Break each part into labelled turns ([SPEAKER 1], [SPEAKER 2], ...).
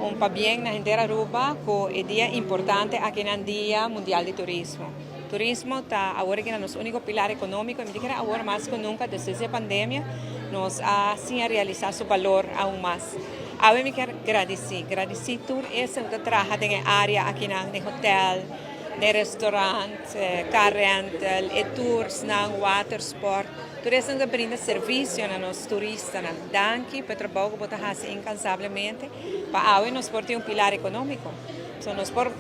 [SPEAKER 1] Un pabien na henter Aruba cu e dia importante aki na Dia Mundial di Turismo. Turismo ta awor aki nos unico pilar economico y mi ta awor mas cu nunca desde e pandemia nos a asina realisa su balor aun mas. Awe mi kier gradici tur esnan cu ta traha den area aki na hotel, na restaurant, car rental, e tours, na water sport. Tur esnan ta brinda servicio na nos turistanan. Danki pa e trabou cu bo ta haci incansablemente pa awe nos por tin un pilar economico. So nos por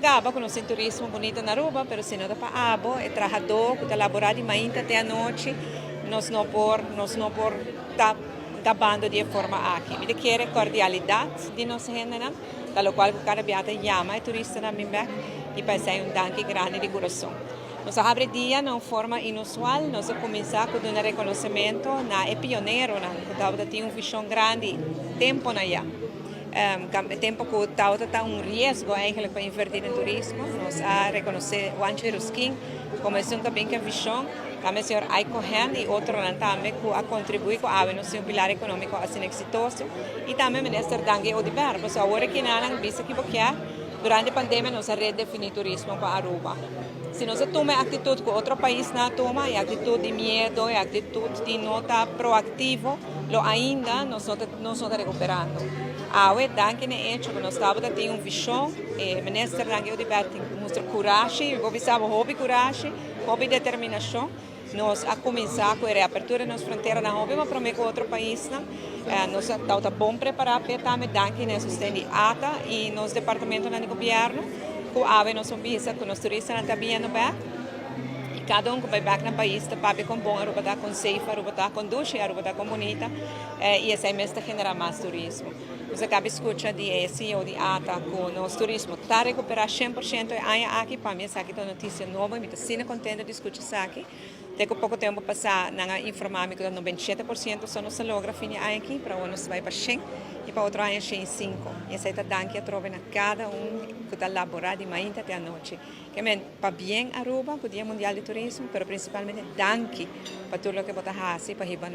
[SPEAKER 1] gaba cu nos tin turismo bunita na Aruba, pero si no ta pa abo, e trahado cu ta labora di mainta te anochi, nos no por ta gabando di forma aki. Mi kier cordialidad di nos hendenan, ta locual cu cada biaha ta yama e turistanan bin bek y pa esey un danki grandi di curason. Nos a habri dia di un forma inusual, nos a cuminsa cu un reconocimento na e pioneronan, cu tabatin un vision grandi, tempo na ya. Tempo cu tabata un riesgo eigenlijk pa inverti den turismo. Nos a reconoce Juancho Ruskin como un tambe cu vision, tambe señor Aiko Hen y otronan tambe cu a contribui cu awe nos un pilar economico asina exitoso y tambe minister Dangui Oduber. So awor aki nan bisa cu durante e pandemia nos a redefini turismo pa Aruba. Si nos tuma actitud cu otro paisnan a tuma, e actitud di miedo, e actitud di no ta proactivo, lo ainda nos no ta recuperando. Awe, danki na hecho cu nos tabatin un vision, e minister Dangui Oduber a mustra curashi, bo bisa hopi curashi, hopi determinacion. Nos a cuminsa cu e reapertura di nos fronteranan hopi mas prome cu otro paisnan. Nos ta bon prepara pa tambe danki na sosten di ATA y nos departamento di gobierno, cu awe nos bisa cu nos turistanan ta biniendo bek. Y cada un cu bay bek na pais ta papia con bon Aruba ta, con safe Aruba ta, con dushi Aruba ta, con bunita, y esey mes ta genera mas turismo. Nos a caba di scucha di CEO di ATA cu nos turismo ta recupera 100% e aña aki. Pa mi esaki ta un noticia nobo y mi ta asina contento di scucha esaki. Te cu poco tempo pasa nan a informa mi cu 97% so nos a logra fin di aña aki, pero nos ta bay pa 100 y pa otro aña 105. Y esey ta danki atrobe na cada un cu ta labora di mainta te anochi. Kiermen, pabien Aruba, cu Dia Mundial di Turismo, pero principalmente danki pa tur loke bo ta haci pa